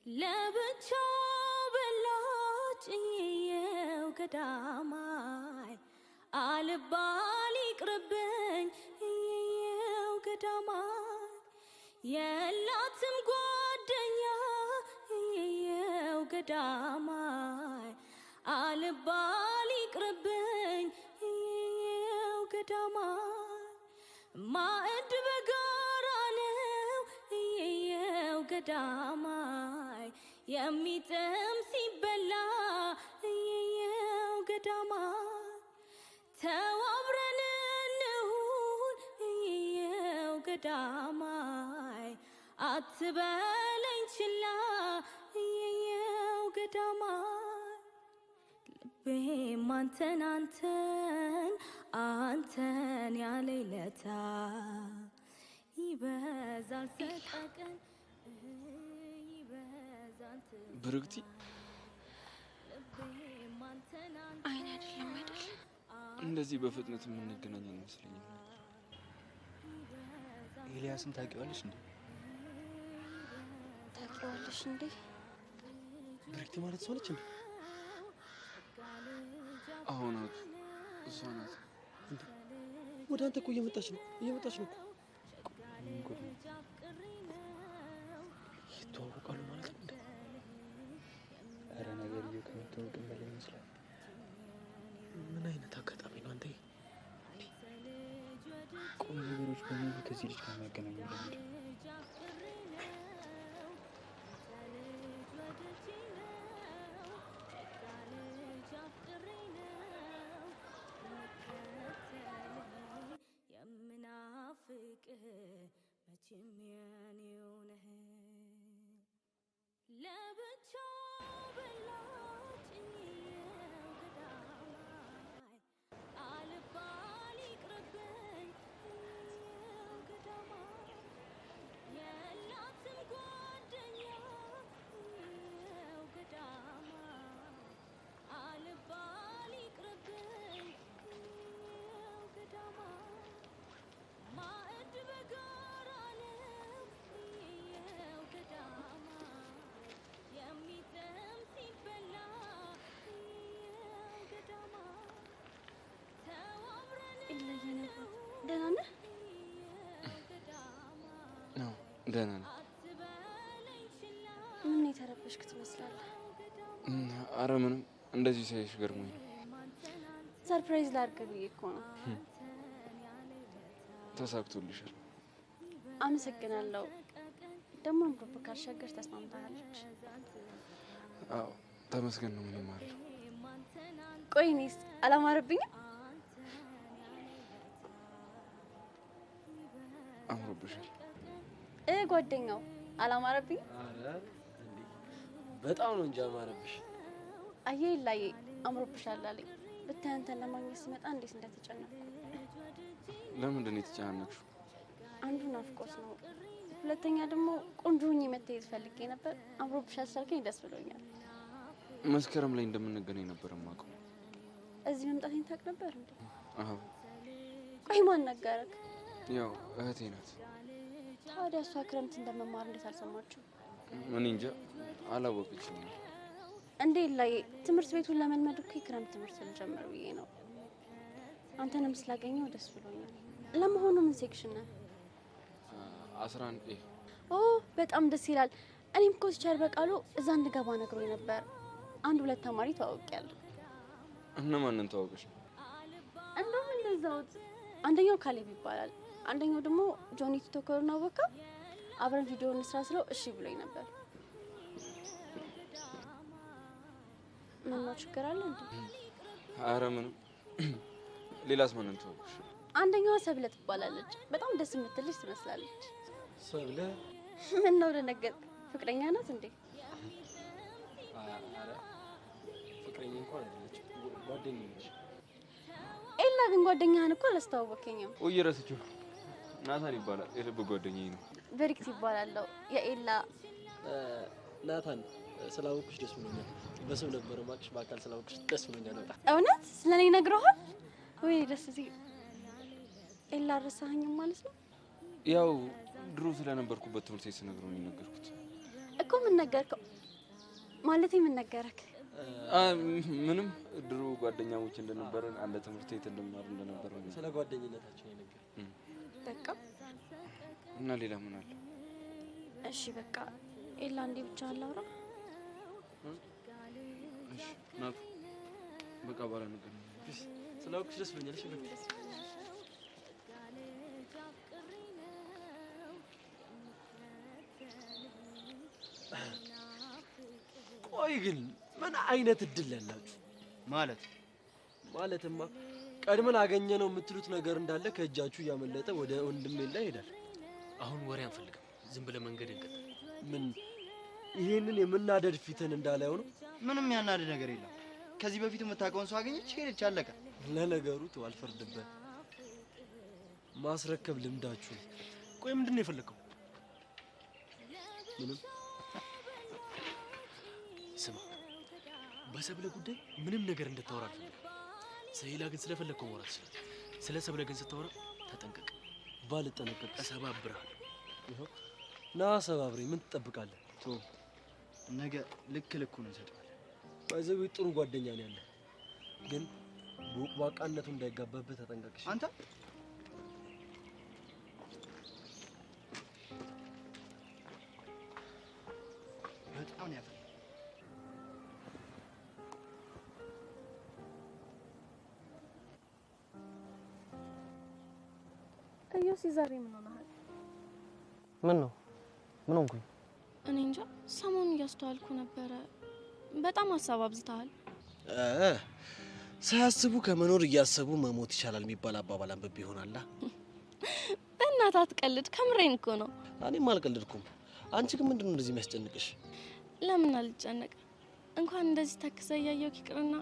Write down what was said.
ለብቻው በላጭ እየየው ገዳማይ አልባል ይቅርብኝ እየየው ገዳማይ የላትም ጓደኛ እየየው ገዳማይ አልባል ይቅርብኝ እየየው ገዳማይ ማዕድ በጋራ ነው እየየው ገዳማይ የሚጥም ሲበላ እየየው ገዳማይ ተባብረን እንሁን እየየው ገዳማይ አትበለኝ ችላ እየየው ገዳማይ ልቤም አንተን አንተን አንተን ያለኝ ለታ ይበዛል ሰቀቀን ይበዛል ብርግቲ ልቤም አንተን አይን አይደለም አይደል? እንደዚህ በፍጥነት የምንገናኝ አልመሰለኝም ነበር። ኤልያስን ታውቂዋለሽ እንዴ? ታውቂዋለሽ እንዴ? ብርክቲ ማለት እሷ ነች እንዴ? አዎ ናት፣ እሷ ናት። እንዴ ወደ አንተ እኮ እየመጣች ነው፣ እየመጣች ነው እኮ። ምን ጉድ ነው? ይተዋወቃሉ ማለት ነው እንዴ? ኧረ ነገርየው ከመታወቅም በላይ ይመስላል። ምን አይነት አጋጣሚ ነው አንተ? ቆይ ነገሮች በሙሉ ከዚህ ልጅ ጋር የሚያገናኙ ለምንድን ነው? የምናፍቅህ መቼም የኔው ነህ ለብቻው በላጭ እየየው ገዳማይ አልባል ይቅርብኝ እየየው ገዳማይ የላትም ጓደኛ እየየው ገዳማይ አልባል ይቅርብኝ እየየው ገዳማይ ማዕድ በጋራ ነው እየየው ገዳማይ የሚጥም ሲበላ እየየው ገዳማይ ተባብረን ኢላዬ ነበር። ደህና ነህ? እየየው ገዳማይ አዎ ደህና ነኝ። አትበለኝ ችላ ምን የተረበሽክ ትመስላለህ? አረ ምንም፣ እንደዚህ ሳይሽ ገርሞኝ ነው። Surprise ላድርግ ብዬ እኮ ነው። ተሳክቶልሻል። አመሰግናለሁ። ደግሞ አምሮብህ ካልሻገር ተስማምታለች። አዎ ተመስገን ነው። ምንም አለ። ቆይ እኔስ አላማረብኝም? አምሮብሻል። ጓደኛው አላማረብኝም? ኧረ እንዴ በጣም ነው እንጂ አማረብሽ። አየህ ኢላዬ አምሮብሻል አለኝ። ብታይ አንተን ለማግኘት ስመጣ እንዴት እንደተጨነቅኩ። ለምንድን ነው የተጨናነቅሽው? አንዱ ናፍቆት ነው፣ ሁለተኛ ደግሞ ቆንጆ ሆኜ መታየት ፈልጌ ነበር። አምሮብሻል ስላልከኝ ደስ ብሎኛል። መስከረም ላይ እንደምንገናኝ ነበር የማውቀው። እዚህ መምጣቴን ታውቅ ነበር እንዴ? አዎ ቆይ ማን ነገረክ? ያው እህቴ ናት። ታዲያ እሷ ክረምት እንደመማር እንዴት አልሰማችም? እኔ እንጃ አላወቀችም። እንዴ ላይ ትምህርት ቤቱን ለመልመድ እኮ የክረምት ትምህርት ልጀምር ብዬ ነው። አንተንም ስላገኘው ደስ ብሎኛል። ለመሆኑ ምን section ነህ? 11 A። ኦ በጣም ደስ ይላል። እኔም እኮ teacher በቃሉ እዛ እንድገባ ነግሮኝ ነበር። አንድ ሁለት ተማሪ ተዋውቂያለሁ። እነማንን ተዋወቅሽ? እንደውም እንደዛውት አንደኛው ካሌብ ይባላል። አንደኛው ደግሞ ጆኒ TikToker ኡን አወቀው። አብረን ቪዲዮ እንስራ ስለው እሺ ብሎኝ ነበር። ምነው ችግር አለ እንዴ? አረ ምንም። ሌላስ ማንን ተዋወቅሽ? አንደኛዋ ሰብለ ትባላለች። በጣም ደስ የምትልሽ ትመስላለች። ሰብለ ምን ነው ደነገጥክ? ፍቅረኛ ናት እንዴ? ኧረ ፍቅረኛ እንኳን አይደለችም፣ ጓደኛዬ ነች። ኤላ ግን ጓደኛህን እኮ አላስተዋወከኝም። ቆይ ረስቼው። ናታን ይባላል። የልብ ጓደኛዬ ነው። በሪክት ይባላለሁ። የኤላ ናታን ስላወኩሽ ደስ ብሎኛል። በስም ነበር የማውቅሽ፣ በአካል ስላወኩሽ ደስ ብሎኛል በጣም። እውነት ስለኔ ነግረዋል ወይ? ደስ ሲል። ኤላ አልረሳኸኝም ማለት ነው? ያው ድሮ ስለነበርኩበት ትምህርት ቤት ስነግረው ነው የነገርኩት። እኮ ምን ነገርከው? ማለቴ ምን ነገረክ? ምንም፣ ድሮ ጓደኛሞች እንደነበረን፣ አንድ ትምህርት ቤት እንማር እንደነበረ ነው። ስለ ጓደኝነታችን የነገረኝ። በቃ። እና ሌላ ምን አለ? እሺ በቃ ኤላ፣ እንዴ ብቻ አላውራ። እሺ ናቱ፣ በቃ በኋላ ነገር። ስላወቅሽ ደስ ብሎኛል። እሺ በቃ። ቆይ ግን ምን አይነት እድል ያላችሁ? ማለት? ማለትማ ቀድመን አገኘ ነው የምትሉት ነገር እንዳለ ከእጃችሁ እያመለጠ ወደ ወንድሜ ላይ ይሄዳል። አሁን ወሬ አንፈልግም። ዝም ብለህ መንገድ እንቀጥል። ምን ይሄንን የምናደድ ፊትን እንዳላየው ነው? ምንም ያናድድ ነገር የለም። ከዚህ በፊት የምታውቀውን ሰው አገኘች፣ ሄደች፣ አለቀ። ለነገሩ ተው፣ አልፈርድበት። ማስረከብ ልምዳችሁ ነው። ቆይ ምንድን ነው የፈለግከው? ምንም። ስማ፣ በሰብለ ጉዳይ ምንም ነገር እንድታወራ አልፈልግም። ስለሌላ ግን ስለፈለግከው ማውራት ትችላለህ። ስለ ሰብለ ግን ስታወራ ተጠንቀቅ። ባልጠነቀቅ? እሰባብርሃለሁ። ይኸው ና ሰባብሬ፣ ምን ትጠብቃለህ? ቶ ነገ ልክ ልኩን እንሰጠዋለን። ባይዘው ጥሩ ጓደኛ ነው ያለ፣ ግን ቦቅቧቃነቱ እንዳይጋባብህ ተጠንቀቅ። እሺ? አንተ በጣም ነው ያፈራው። እዮሲ ዛሬ ምን ሆነሃል? ምን ነው? ምን ሆንኩኝ? እኔ እንጃ፣ ሰሞኑን እያስተዋልኩ ነበረ። በጣም ሀሳብ አብዝተሃል። ሳያስቡ ከመኖር እያሰቡ መሞት ይቻላል የሚባል አባባል አንብቤ ይሆናላ። በእናትህ አትቀልድ፣ ከምሬን እኮ ነው። እኔም አልቀልድኩም። አንቺ ግን ምንድን ነው እንደዚህ የሚያስጨንቅሽ? ለምን አልጨነቅ? እንኳን እንደዚህ ተክዘ እያየሁ ይቅርና